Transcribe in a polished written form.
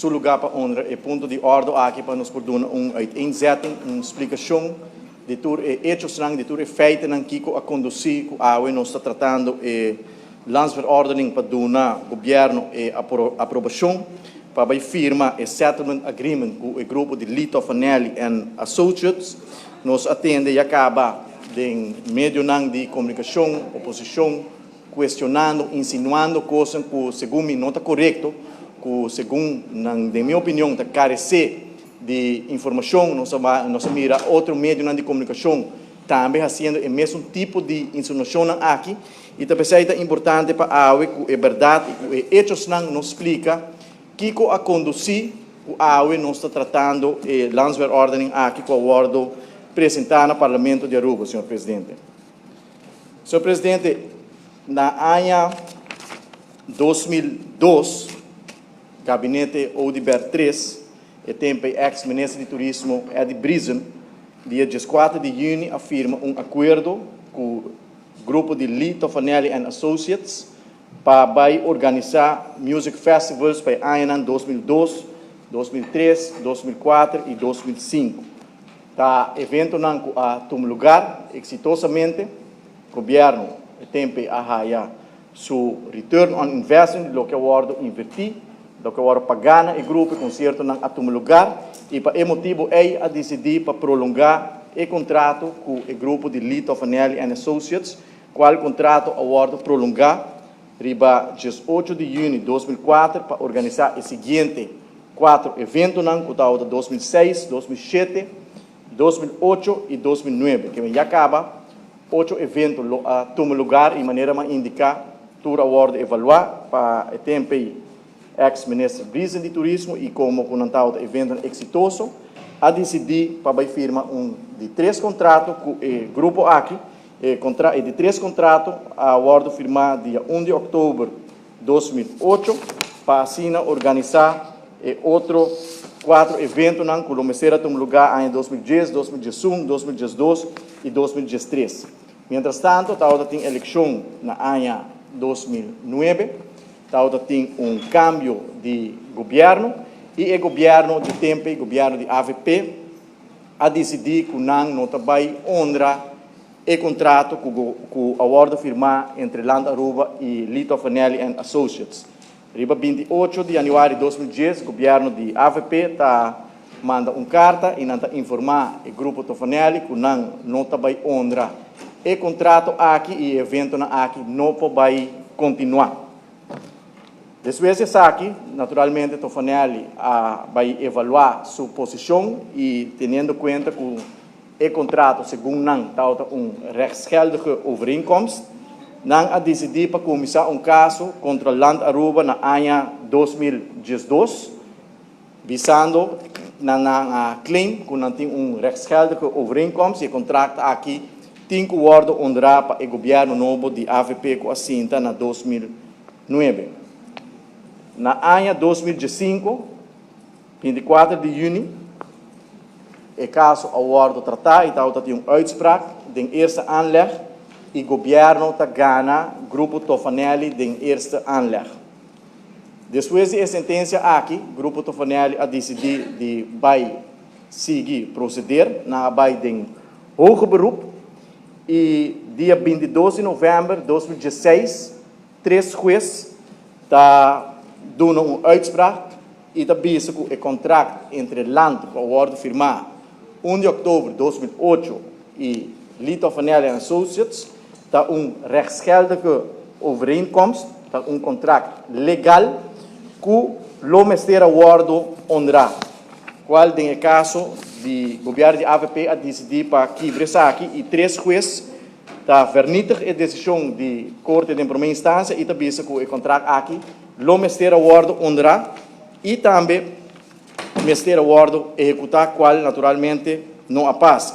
su lugá pa honra e punto di òrdu aki pa nos por duna un uiteenzetting, un splikashon di tur e echosnan, di tur e feitenan kiko a kondusí ku awe nos ta tratando e landsverordening pa duna gobièrnu e aprobashon pa bai firma e settlement agreement ku e grupo di Lee Tofanelli and Associates. Nos a tende ya kaba den medionan di komunikashon, oposishon kuestionando, insinuando kosnan ku segun mi no ta korekto, ku segun nan den mi opinion ta karesé di informashon. Nos a nos a mira otro medionan di komunikashon tambe hasiendo e mesun tipo di insinuashonnan aki i ta p'esei ta importante pa awe ku e bèrdat i ku e echosnan nos splika kiko a kondusí ku awe nos ta tratando e landsverordening aki ku a wòrdu presentá na Parlamento di Aruba, señor Presidente. Señor Presidente, na aña 2002, Gabinete Oduber 3, e tempo ei ex-minister di Turismo Eddie Briesen, dia 14 di yüni a firma un akuerdo ku grupo di Lee Tofanelli and Associates pa bai organisá music festivals pa e añanan 2002, 2003, 2004 i 2005. Ta eventonan ku a tuma lugar eksitosamente. Gobièrnu e tempo ei a haya su return on investment di loke a wòrdu invertí, loke a wòrdu pagá na e grupo, e konsiertonan a tuma lugar i pa e motibu ei a disidí pa prolongá e kontrato ku e grupo di Lee Tofanelli and Associates, kual kontrato a wòrdu prolongá riba 18 di yüni 2004 pa organisá e siguiente kuatro eventonan ku tabata 2006, 2007, 2008 i 2009. Ke men ya kaba ocho evento lo a tuma lugar i manera m'a indiká tur a wòrdu evaluá pa e tempu ei eks minister Briesen di Turismo i komo ku nan tabata eventonan eksitoso a disidí pa bai firma un di tres kontrato ku e grupo aki. E kontra e di tres kontrato a wòrdu firmá dia 1 di òktober 2008 pa asina organisá e otro kuatro eventonan ku lo mester a tuma lugá aña 2010, 2011, 2012 i 2013. Mientras tanto tabata tin elekshon na aña 2009, tabata tin un kambio di gobièrnu i e gobièrnu di tempu ei, gobièrnu di avp, a disidí ku nan no ta bai honra e kontrato ku a wòrdu firmá entre Land Aruba i Lee Tofanelli and Associates. Riba 28 di yanüari 2010 gobièrnu di avp ta manda un karta i nan ta informá e grupo Tofanelli ku nan no ta bai honra e kontrato aki i e eventonan aki no por bai kontinuá. Despues di esaki, naturalmente Tofanelli a bai evaluá su posishon i teniendo kuenta ku e kontrato segun nan tabata un rechtsgeldige overeenkomst, nan a disidí pa kuminsá un kaso kontra Land Aruba na aña 2012, bisando na nan a claim ku nan tin un rechtsgeldige overeenkomst i e kontrakt aki tin ku wòrdu honrá pa e gobièrnu nobo di avp ku a sinta na 2009. Na aña 2015, 24 di yüni, e kaso a wòrdu tratá i tabata tin un uitspraak den eerste aanleg i gobièrnu ta gana Grupo Tofanelli den eerste aanleg. Despues di e sentensia aki, Grupo Tofanelli a disidí di bai sigui proseder. Nan a bai den hoger beroep i dia 22 di novèmber 2016 tres hues ta duna un uitspraak i ta bisa ku e kontrakt entre Land ku a wòrdu firmá 1 di òktober 2008 i Lee Tofanelli and Associates ta un rechtsgeldige overeenkomst, ta un kontrakt legal ku lo mester a wòrdu honrá, kual den e kaso di gobièrnu di avp a disidí pa kibra esaki i tres hues ta vernietig e desishon di korte den promé instansia i ta bisa ku e kontrakt aki lo mester a wòrdu honrá i tambe mester a wòrdu ehekutá, kual naturalmente no a pasa.